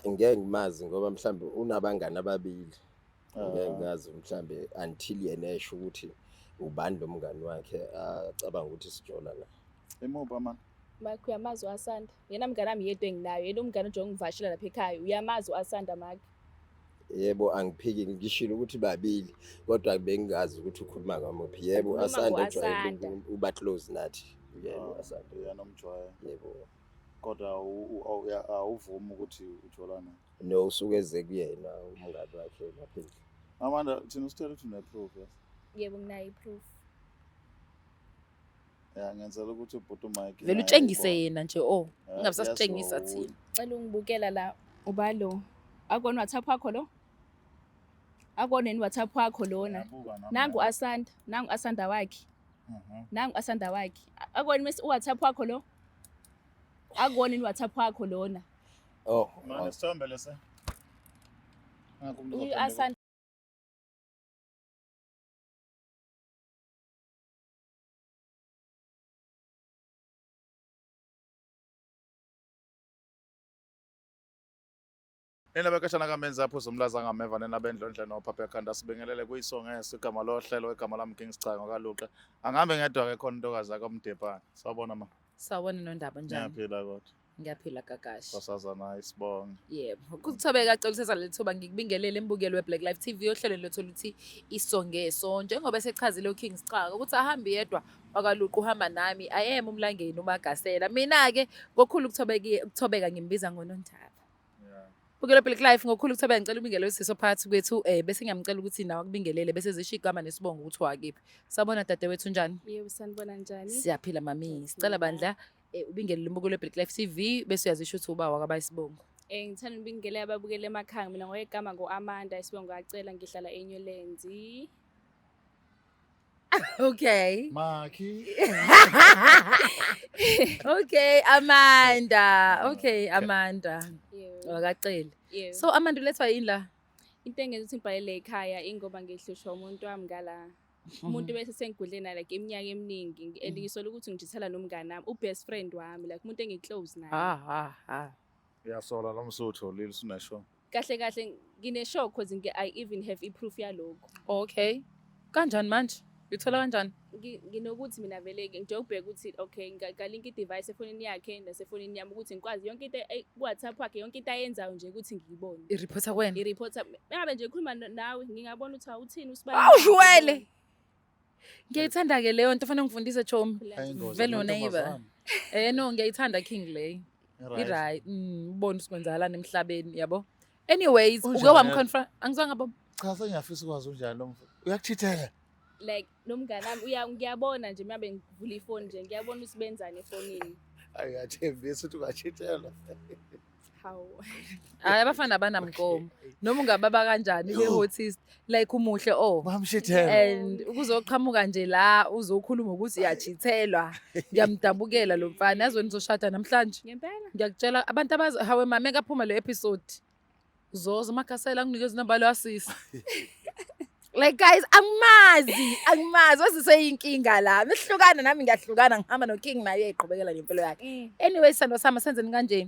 Ngeke ngimazi ngoba mhlambe unabangani ababili. Ngeke Ah. ngazi mhlambe until yena esho ukuthi ubani lo mngani wakhe acabanga ukuthi sijola la. Imuphi amana? Mike uyamazi u-Asanda. Yena mngane wami yedwa enginayo. Yena umngane ojonga ungivashela lapha ekhaya. Uyamazi u-Asanda Mike. Yebo, angiphiki, ngishilo ukuthi babili kodwa bengingazi ukuthi ukhuluma ngamuphi. Yebo, Ukhuluma Asanda ujwayele ngo-Asanda. uba close nathi. Yebo, Ah, Asanda. Uyena omjwayele. Yebo. Kodwa awuvumi ukuthi ujola naye. No, usuke eze kuyena umngani wakhe lapha endlini. Amanda, thina usitshela ukuthi une-proof, yes? Yebo, nginayo i-proof. Ya, ngenzela ukuthi ubhuti uMike Vele naye utshengise ayibone. yena nje oh, Eh, ungabe sasitshengisa yaziwa thina. wuye. Cela ungibukela la uba lo. Akona WhatsApp wakho lo? Akona yini WhatsApp wakho lona? Ngiyabuka nami Nangu la. Asanda, nangu Asanda wakhe. Nangu Asanda wakhe. Akona mase uWhatsApp wakho lo? Akona yini WhatsApp wakho lona? Oh, Mane sithombe lesi. Nakho umuntu Uyu ozophendula. Asanda. Nina bekashana kamenzi apho zomlaza ngameva nina bendlondle nophapha ekhanda sibingelele kuyisongeso igama lohlelo igama lami King Sicango kaLuqa. Angihambe ngedwa ke khona intokazi yakwaMdebhane. Sawubona ma. Sawubona Nondaba, njani? Ngiyaphila kodwa. Ngiyaphila gagashi. Nkosazana isibonge. Yebo. Kuthobeka cela usesa leli thuba ngikubingelele embukeli weBlack Life TV ohlelweni lwethu oluthi Isongeso. Njengoba esechazile uKing Sicaka ukuthi ahambe yedwa wakaLuqa uhamba nami. I am umlangeni uMagasela. Mina-ke ngokukhulu ukuthobeka ngimbiza ngoNondaba. Yeah. Bukelo Black Life ngokukhulu ukuthobeka ngicela ubingelele usisi ophakathi kwethu bese ngiyamcela ukuthi nawe akubingelele bese zisho igama nesibongo ukuthi wakephi. Sawubona dadewethu, unjani? Yebo, sanibona, njani? Siyaphila mami. Sicela Siyaphila. bandla ubingelele umbukelo Black Life TV bese uyazisho ukuthi uba wakabayisibongo. Ngithanda ukubingelela ababukeli emakhaya. Mina ngoyegama ngo-Amanda, isibongo ngacela, ngihlala eNewlands. Okay. Maki. Okay, Amanda. Okay, Amanda. Yebo. Wakacela. Yebo. So Amanda ulethwa yini la? Into engenza ukuthi ngibhalele ekhaya ingoba ngihlushwa umuntu wami ngala. Umuntu bese sengigudle naye like iminyaka eminingi and ngisola ukuthi ngijithela nomngane wami, u-best friend wami, like umuntu engi-close naye. Ah ah ah. Uyasola lo msuthu lili usunesho. Kahle kahle ngine-sure cause I even have i-proof yalokho. Okay. Kanjani manje? Uyithola kanjani? Nginokuthi mina vele ngijobheka ukuthi okay ngalinka i-device efonini yakhe nasefonini yami ukuthi ngikwazi yonke into ku-WhatsApp wakhe, yonke into ayenzayo nje ukuthi ngiyibone. I-reporta kuwena? I-reporta. Mengabe nje ngikhuluma nawe ngingabona ukuthi awuthini usibani. Awushwele. Ngiyayithanda ke leyo nto, fanele ngifundise chomi. Ayingozi, Vele neighbor. amantombazane. No, ngiyayithanda King leyo. I-right. I-right. Ubone ukuthi emhlabeni, yabo. Anyways, uke Unjani? wamconfront angizwanga bo. Cha, sengiyafisa ukwazi unjani lo mfo. Uyakuchithela. Like nomngane wami uya ngiyabona nje mabe ngivula ifoni nje ngiyabona ukuthi benzani efonini. Ayiyathembisa ukuthi ungachithela. Hawu. Hayi, abafana abanamgomo. Noma ungababa kanjani Yo. be-hotist like umuhle oh. Bamshithela. And ukuzoqhamuka nje la uzokhuluma ukuthi uyachithelwa. Ngiyamdabukela lo mfana, yazi wena uzoshada namhlanje. Ngempela? Ngiyakutshela abantu abazi hawe mama ekaphuma le episode. Uzoza uMagasela akunikeza inamba lwasisi. Like guys, angimazi wasiseyinkinga la. Mihlukana nami ngiyahlukana ngihamba no King naye eqhubekela nempilo yakhe. Anyway, sithando sami senzeni kanje?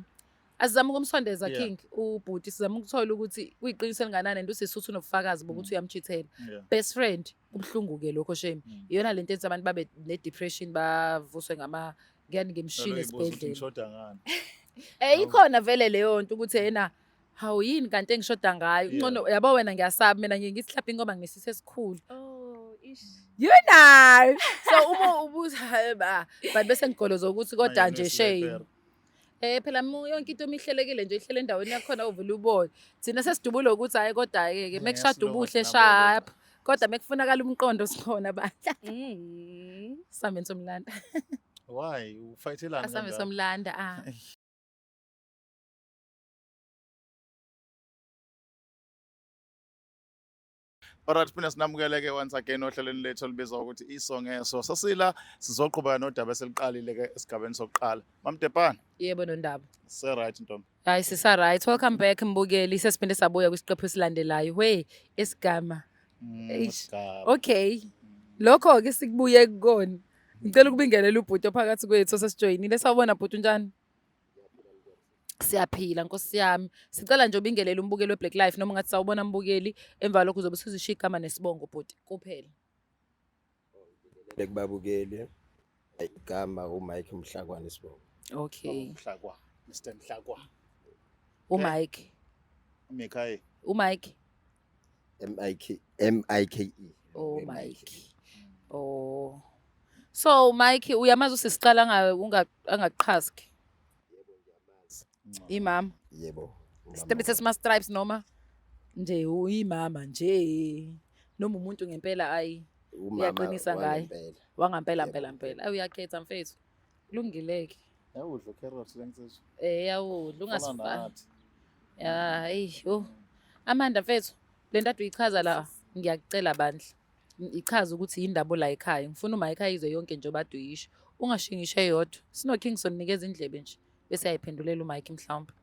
Asizame ukumsondeza King ubhuti, sizame ukuthola ukuthi kuyiqiniso elinganani and usisuthu unobufakazi bokuthi uyamchithela. Best friend, kubuhlungu ke lokho shame. Iyona lento ethi abantu babe ne depression bavuswe ngama ngiyani ngemshini Nalo uyibuza ukuthi esibhedlela. ngishoda ngani. Ikhona vele leyo nto ukuthi yena hawu yini kanti engishoda ngayo. Ngcono yabo wena ngiyasaba mina ngiye ngithi mhlawumbe ngoba nginesisi esikhulu. Oh, ish. You know. So uma ubuza hayi ba, but bese ngigoloza ukuthi kodwa Ayi, nje nesilepera. shame. Phela yonke into imihlelekile nje ihlele endaweni yakhona uvele ubone. Thina sesidubule ukuthi hayi kodwa ke ke mekushada Ngesilungu ubuhle thina sharp. bolokha. Kodwa mekufunakala umqondo sikhona bandla. Sambe somlanda. Why? Ufayithelani Asambe kangaka? somlanda ah. Alright, phinde sinamukeleke once again ohlelweni lethu olubizwa ukuthi Isongeso. Sasila sizoqhubeka nodaba eseliqalile ke esigabeni sokuqala. Mamdebhana. Yebo Nondaba. Se right ntombi. Hayi sisa right. Welcome back mbukeli. Sesiphinde sabuya kwisiqephu esilandelayo. Hey, esigama. Eish. Isigaba. Okay. Lokho ke sikubuye kukona. Ngicela ukubingelela ubhuti ophakathi kwethu osesijoyinile. Sawubona bhuti, unjani? Siyaphila nkosi yami. Sicela nje ubingelele umbukeli weBlack Life noma ungathi sawubona mbukeli, emva lokho uzobe usuzishiya igama nesibongo bhuti kuphela. Lekubabukeli igama uMike Mhlakwane isibongo. Okay. Mhlakwa, Mr Mhlakwa. UMike. Mikhayi. UMike. M I K M I K E. Oh Mike. Oh. So Mike uyamazi usisiqala anga angaqhaski. Imama. Yebo. Isitebhe sesima stripes noma nje uyimama nje noma umuntu ngempela ayi Umama uyaqinisa ngaye. wangempela. Wangampela Yebo. mpela mpela. Ayi uyakhetha mfethu. Kulungileke. Yawudla carrot lensizwa. Eh yawudla Fana ungasifani. nathi. Ya hey oh. Amanda mfethu le nto ade uyichaza la ngiyakucela bandla. Ichaza ukuthi yindaba la ekhaya. Ngifuna uma ekhaya izwe yonke nje obade uyisho. Ungashiyi ngisho eyodwa. Sino Kingston nikeza indlebe nje bese ayiphendulela uMike mhlawumbe.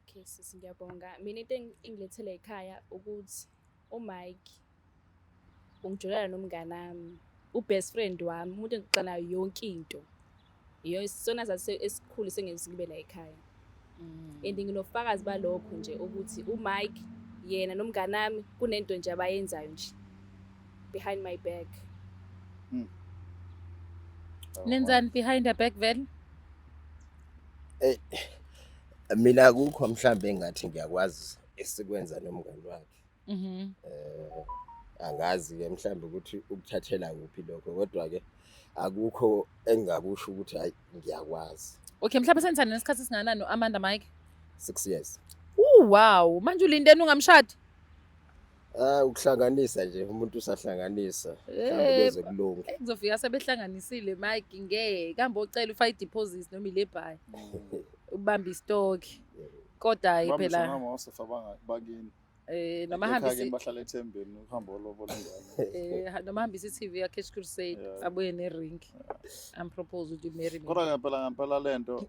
Okay sisi, ngiyabonga. Mina into engilethele ekhaya ukuthi uMike ungijolela nomngani wami, u-best friend wami, umuntu engixoxa nayo yonke into. Iyo isona sizathu esikhulu sengenza ngibe la ekhaya. And nginobufakazi balokho nje ukuthi uMike yena nomngani wami kunento nje abayenzayo nje behind my back. Nenzani behind her back vele? Mina akukho mhlambe engathi ngiyakwazi esikwenza nomngani wakhe. Angazi ke mhlambe ukuthi ukuthathela kuphi lokho, kodwa ke akukho engingakusho ukuthi hayi ngiyakwazi. Okay, mhlawumbe senithanda nesikhathi esingakanani no-Amanda Mike? 6 years. Oh wow, manje ulindeni ungamshadi? Ah, ukuhlanganisa nje, umuntu usahlanganisa mhlawumbe kuze kulunge. Kuzofika sebehlanganisile Mike, ngeke kambe ocela ufake i-deposit noma ilebhayi ubambe istock. Kodwa hayi phela Mama wasefa bakini. Noma Ekhaya hambise kini bahlala ethembeni uhambo olobola ingane. Noma hambise i-TV ya Cash Crusade abuye ne-ring. Am propose ukuthi marry me. Kodwa ngempela ngempela lento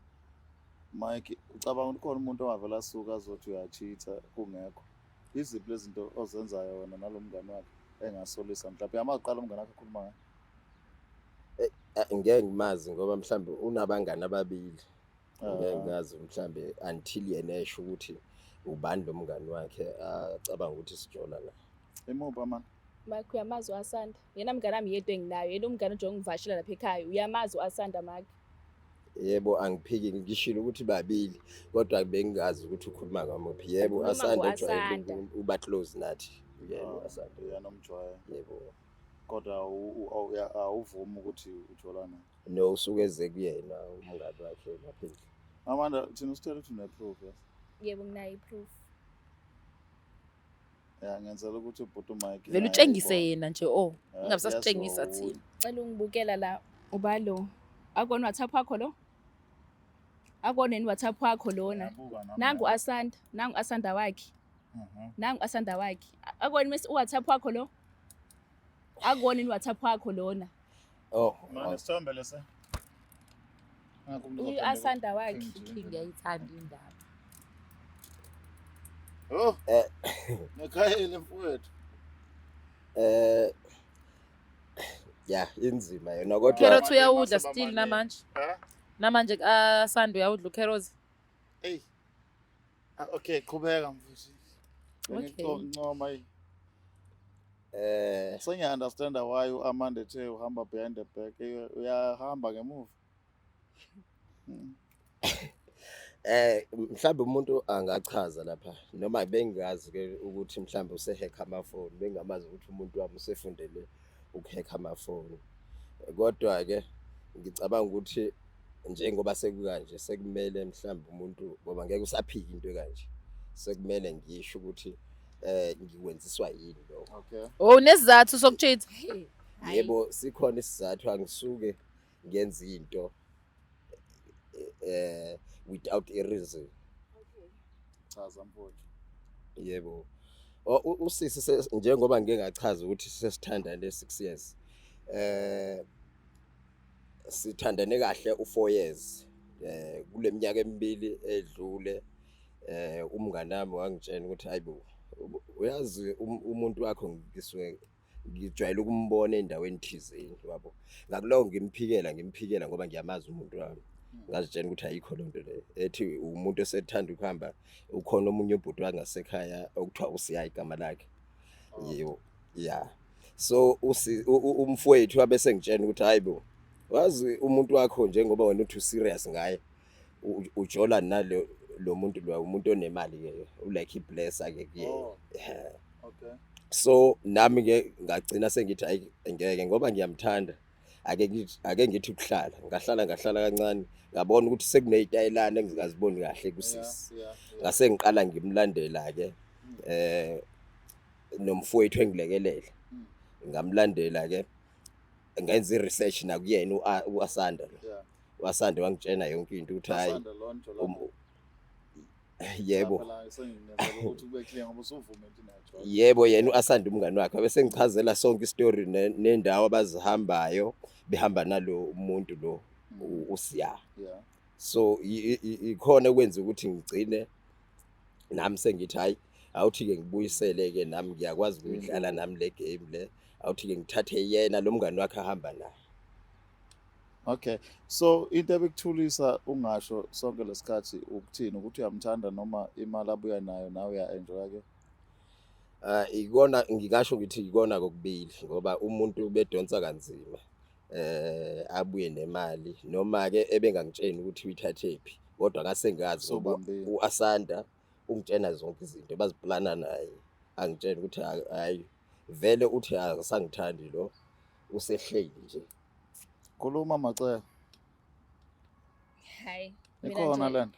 Mike, ucabanga ukuthi khona umuntu ongavela asuka azothi uyacheat kungekho. Iziphi lezi zinto ozenzayo wena nalo mngani wakhe engasolisa mhlawumbe amaqala umngani wakhe akhuluma ngaye? Ngeke ngimazi ngoba mhlambe unabangani ababili. Ngeke ngazi mhlambe until yena esho ukuthi ubani lo mngani wakhe acabanga ukuthi sijola la. Imuphi man? Mike, uyamazi u-Asanda? Yena mngani wami yedwa enginayo. Yena umngane nje ongivashela lapha ekhaya. Uyamazi u-Asanda Mike? Yebo, angiphiki, ngishilo ukuthi babili, kodwa bengingazi ukuthi ukhuluma ngamuphi. Yebo, Ukhuluma Asanda ujwayele ngo-Asanda. uba close nathi. Yebo, Asanda. Yena umjwayele. Yebo. Kodwa awuvumi ukuthi ujola naye. No, usuke eze kuyena umngani wakhe lapha endlini. Amanda, thina usitshela ukuthi une-proof, yes? Yebo, nginayo i-proof. Ya, ngenzela ukuthi ubhuti uMike Vele naye utshengise ayibone. yena nje oh, ungabe sasitshengisa yaziwa thina. Cela ungibukela la, ubalo. Akona WhatsApp wakho lo? Akona yini WhatsApp wakho lona? Ngiyabuka nami. Nangu Asanda, nangu Asanda wakhe. Nangu Asanda wakhe. Akona mase uWhatsApp wakho lo? Akona yini WhatsApp wakho lona? Oh, Mane sithombe lesa. Ngakho umuntu Uyu uzophendula Asanda wakhe. King Ginger. King ngiyayithanda indaba. Oh. Nekhayile mfowethu. Ya, inzima yona kodwa Carrot uyawudla Mase still bamane. namanje. Ha? Namanje Asanda uyawudla ucarrot. Ey. Ah, okay, qhubeka mfowethu. Okay. Bengincoma yi. Sengiya understand why uAmanda ethe uhamba behind the back. Uyahamba ngemuva. Mhlambe umuntu angachaza lapha noma bengingazi ke ukuthi mhlambe usehacka amafoni, bengingamazi ukuthi umuntu wami usefundele ukuhacka amafoni. Kodwa ke ngicabanga ukuthi njengoba sekukanje sekumele mhlambe umuntu, ngoba ngeke usaphika into ekanje, sekumele ngisho ukuthi ngikwenziswa yini lokho. Okay. Oh, nesizathu sokucheat. Hhayi. Yebo, sikhona isizathu, angisuke ngenza into without a reason. Chaza mfowethu. Yebo. Usisi njengoba ngike ngachaza ukuthi sesithandane 6 years. Sithandane kahle u4 years. Kule minyaka emibili edlule umngani wami wangitshela ukuthi hayibo, uyazi umuntu wakho ngisuke ngijwayele ukumbona endaweni thizeni, wabo. Ngakulowo ngimphikela ngoba ngiyamazi umuntu wami. Ngazitshela ukuthi ayikho loo nto leyo ethi umuntu osethanda ukuhamba. Ukhona omunye ubhuti wangasekhaya okuthiwa uSiya igama lakhe. Yebo, ya, so umfowethu wabe sengitshela ukuthi, hayi bo, wazi umuntu wakho, njengoba wena uthi userious ngaye, ujola nalo lo muntu lo, umuntu onemali ke, ulike iblesser ke kuye. Oh. Okay. So nami ke ngagcina sengithi hayi, ngeke, ngoba ngiyamthanda, ake ngithi ukuhlala, ngahlala, ngahlala kancane, ngabona ukuthi sekuneyitayelana engingaziboni kahle kusisi. Ngase ngiqala ngimlandela ke, nomfowethu engilekelela. Ngamlandela ke, ngenza i-research nakuyena uAsanda lo. UAsanda wangitshena yonke into ukuthi hayi. Asanda lo nto Yebo. Phela sengingenzela ukuthi kube clear ngoba usuvume into nayo. Yebo, yena uAsanda umngani wakhe bese ngichazela sonke istory nendawo abazihambayo, behamba nalo umuntu lo, uSiya. So ikhona okwenza ukuthi ngigcine nami sengithi hayi, awuthi ke ngibuyisele ke, nami ngiyakwazi ukuyidlala nami le game le, awuthi ke ngithathe yena lo mngani wakhe ahamba naye. Okay. So into ebikuthulisa ungasho sonke lesikhathi ukuthini, ukuthi uyamthanda noma imali abuya nayo nawe uya-enjoy ke? Ah, ikona ngingasho ngithi ikona kokubili, ngoba umuntu bedonsa kanzima, abuye nemali, noma ke ebengangitsheni ukuthi uyithathephi, kodwa ngase ngazi ngoba Sobambili. uAsanda ungitshena zonke izinto baziplana naye, angitshela ukuthi hayi vele, uthi akasangithandi lo, usehleli nje. Khuluma, Macele. Hayi, mina Ikhona nje lento.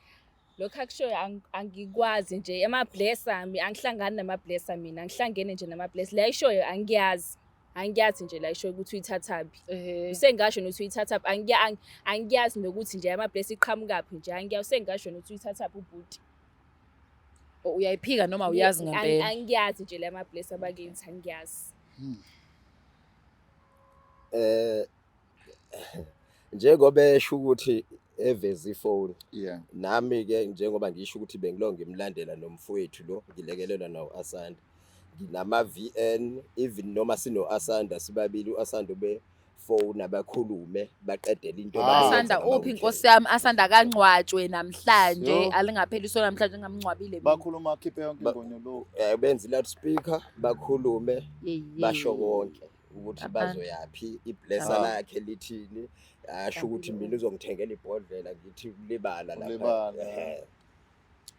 Lokhu akushoyo angikwazi nje, ama-blesser ami, angihlangani nama-blesser mina, angihlangene nje nama-blesser. La ayishoyo angiyazi, angiyazi nje la ayishoyo ukuthi uyithathaphi. Usengasho nokuthi uyithathaphi, angiyazi nokuthi nje ama-blesser iqhamukaphi nje, angiyazi, usengasho nokuthi uyithathaphi ubhuti. Uyayiphika noma uyazi ngempela? Angiyazi nje la ma-blesser abakithi, angiyazi. Njengoba esho ukuthi eveza ifoni, nami ke njengoba ngisho ukuthi bengilo ngimlandela nomfowethu lo, ngilekelelwa nawo Asanda, nginama VN, even noma sino Asanda sibabili, uAsanda ube phone abakhulume baqedele into Ah. abayenza Asanda ngama uphi? weekend. Inkosi yami, Asanda kangcwatshwe namhlanje. Yo. Alingapheli so namhlanje ngamngcwabile mina. Bakhuluma akhiphe yonke ingonyuluka. Benza i-loudspeaker, bakhulume, Ye, ye. basho konke ukuthi Abantu. bazoyaphi, iblesser Ah. lakhe lithini, asho ukuthi mina uzongithengela ibhodlela, ngithi libala lapha. Ulibala.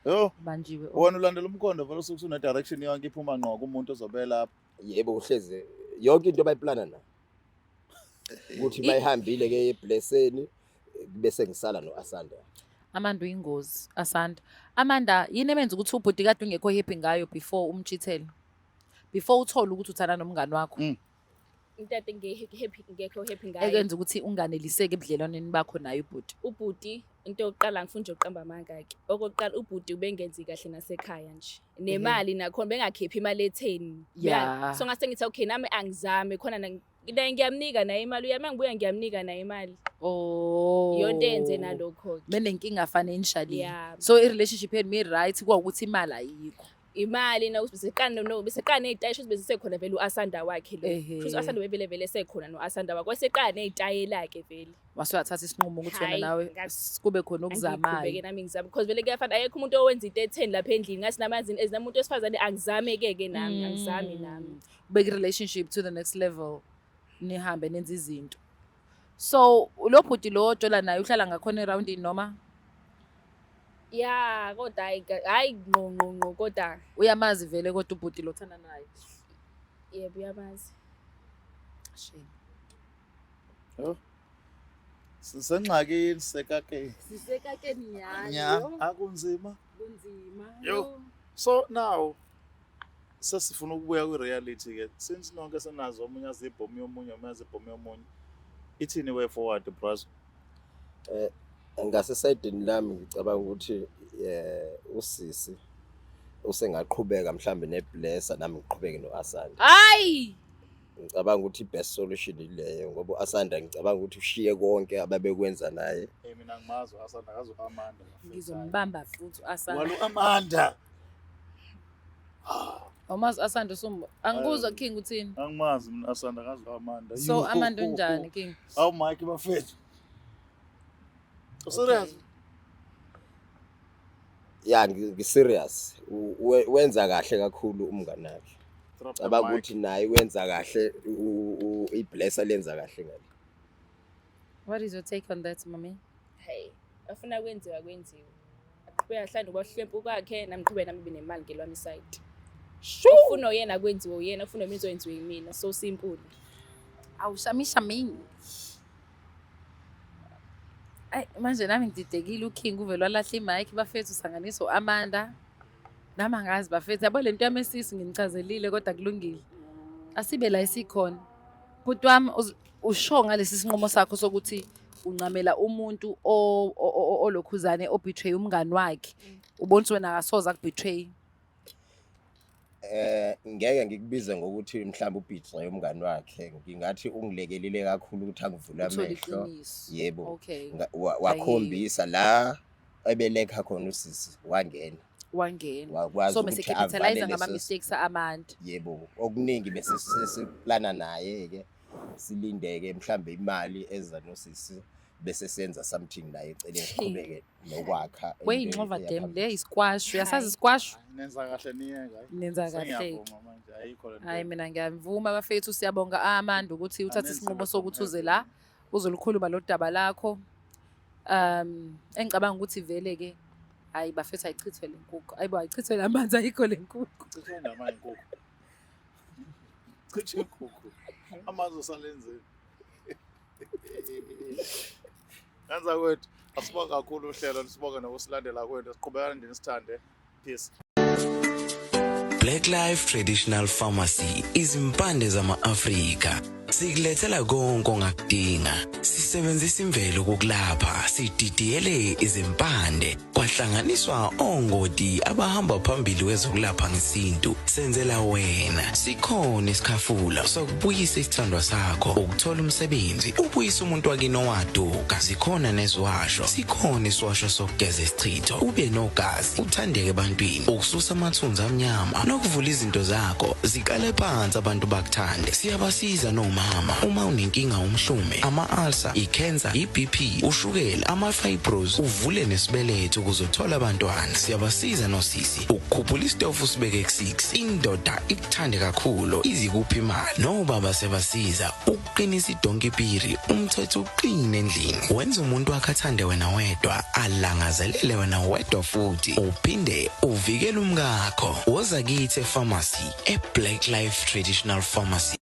Yo, Banjiwe. wena ulandela umkhondo vele, usuke usune direction yonke iphuma ngqo kumuntu ozobe lapha. Yebo, uhleze yonke into bayiplana na ukuthi bayihambile ke eblesseni, bese ngisala no-Asanda. Amanda uyingozi, Asanda. Amanda, yini emenza ukuthi ubhuti kade ungekho happy ngayo before umchithele? Before uthole ukuthi uthanda nomngani wakho. Into ade happy, ngekho happy ngayo. Ekwenza ukuthi unganeliseki ebudlelwaneni bakho naye ubhuti. Ubhuti, into yokuqala, ngifuna nje ukuqamba amanga-ke, okokuqala ubhuti ubengenzi kahle nasekhaya nje, nemali nakhona bengakhiphi imali etheni. So ngase ngithi okay, nami angizame khona naye ngiyamnika naye imali, uyami ngibuya ngiyamnika naye imali. Oh. Iyonto eyenze nalokho-ke. Benenkinga financially. Yeah. So i-relationship yenu mi-right kwawukuthi imali ayikho. Imali na besiqala no besiqala ney'tayela, shuthi besisekhona vele u-Asanda wakhe lo. Shuthi u-Asanda bevele vele sekhona no-Asanda wakhe, waseqala ney'tayela-ke vele. Wase uyathatha isinqumo ukuthi wena Hhayi, nawe kube khona angiqhubeke okuzamayo. Nami ngizame, because vele kuyafana, akekho umuntu owenza into etheni lapha endlini, ngathi nami as namuntu wesifazane angizame-ke ke nami, angizame nami. Ubeke i-relationship to the next level, nihambe nenze izinto. So lo bhuti lo ojola naye uhlala ngakhona erawundini noma? Ya, kodwa hhayi hhayi ngqo ngqo ngqo, kodwa Uyamazi vele kodwa ubhuti lo othanda naye? Yebo, uyamazi. Shame. Sisengxakini, sekakeni. Sisekakeni nyani. Nya, akunzima. Kunzima. Yo. So now sesifuna ukubuya kwi-reality ke, since nonke senazo, omunye azi ibhomu yomunye, omunye azi ibhomu yomunye, ithini way forward, bras? Ngasesayidini lami ngicabanga ukuthi usisi usengaqhubeka mhlambe neblesser, nami ngiqhubeke no-Asanda. Hayi. Ngicabanga ukuthi i-best solution ileyo, ngoba u-Asanda ngicabanga ukuthi ushiye konke ababekwenza naye. Hey, mina ngimazi u-Asanda, akazi u-Amanda. Ngizombamba futhi u-Asanda. Walo Amanda. Awumazi Asanda usum angikuzwa, King, uthini? Angimazi mina Asanda, akazi u-Amanda. So Amanda unjani, King? Awu Mike, bafethu. Serious? Ya, ngi-serious. Wenza kahle kakhulu umngani wakhe. Drop the Cabanga mic. ukuthi naye wenza kahle, iblesser lenza kahle ngale. What is your take on that, mami? Hey, afuna kwenziwa kwenziwe. Aqhubeka ahlale nokwahlwempu kwakhe, nami ngiqhubeke nami ngibe nemali ngelwami isayidi. Ufuna uyena kwenziwe uyena, ufuna mina uzoyenziwe yimina. So simple. Awushami shami. Ayi, manje nami ngididekile. UKing uvele walahla i-mic, bafethu. Sanganiso Amanda. Nami angazi, bafethu. Yabo, lento yami esisi nginichazelile, kodwa kulungile. Asibe la isikhona. Bhuti wami, usho ngalesi sinqumo sakho sokuthi uncamela umuntu olokhuzane obetray umngani wakhe. Ubona ukuthi wena akasoze akubetray? Ngeke ngikubize ngokuthi mhlawumbe ubetray umngani wakhe. Ngingathi ungilekelile kakhulu ukuthi angivule Uthole amehlo. iqiniso. Yebo. Okay. Wakhombisa la ebelekha khona usisi, wangena. Wangena. Wakwazi So bese ukuthi avale capitalize leso ngama-mistakes a-Amanda. Yebo, okuningi bese sesiplana naye-ke, silindeke mhlambe imali eza nosisi, bese senza something naye eceleni, siqhubeke nokwakha into Weyinxova eya dam phambili. Le isquash. Uyasazi Hayi. isquash? Hayi, nenza kahle, niyeka, hayi. Nenza kahle. Sengiyavuma manje, ayikho le nto. Hayi, mina ngiyamvuma, bafethu. Siyabonga Amanda ukuthi uthathe Anenziwe isinqumo from sokuthi uze heaven. la uzolukhuluma lo daba lakho. Engicabanga ukuthi vele ke, hayi bafethu, ayichithwe le nkukhu. Hayibo, ayichithwe lamanzi, ayikho le nkukhu. Chithwe ndama inkukhu. Chithe inkukhu. Amanzi usalenzeni. Nenza kwethu. Asibonge kakhulu uhlelo, sibonge nokusilandela kwethu. Siqhubeka ndini sithande. Peace. Black Life Traditional Pharmacy, izimpande zama-Afrika. Sikulethela konke ongakudinga. Sisebenzisa imvelo kokulapha, sididiyele izimpande, kwahlanganiswa ongoti abahamba phambili kwezokulapha ngesintu. Senzela wena. Sikhona isikhafula sokubuyisa isithandwa sakho, ukuthola umsebenzi, ubuyisa umuntu wakini owaduka. Zikhona neziwasho. Sikhona isiwasho sokugeza isichitho, ube nogazi, uthandeke ebantwini, ukususa amathunzi amnyama nokuvula izinto zakho ziqale phansi, abantu bakuthande. Siyabasiza nomama uma unenkinga, umhlume, ama-ulcer, i-cancer, i-BP, ushukela, ama-fibros, uvule nesibeletho ukuze uthole abantwana. Siyabasiza nosisi ukukhuphula isitofu sibeke ku-6, indoda ikuthande kakhulu, izikuphi imali. Nobaba sebasiza ukuqinisa idonkipiri, umthetho uqine endlini, wenza umuntu wakhe athande wena wedwa, alangazelele wena wedwa, futhi uphinde uvikele umkakho. Woza kithi epharmacy, e-Black Life Traditional Pharmacy.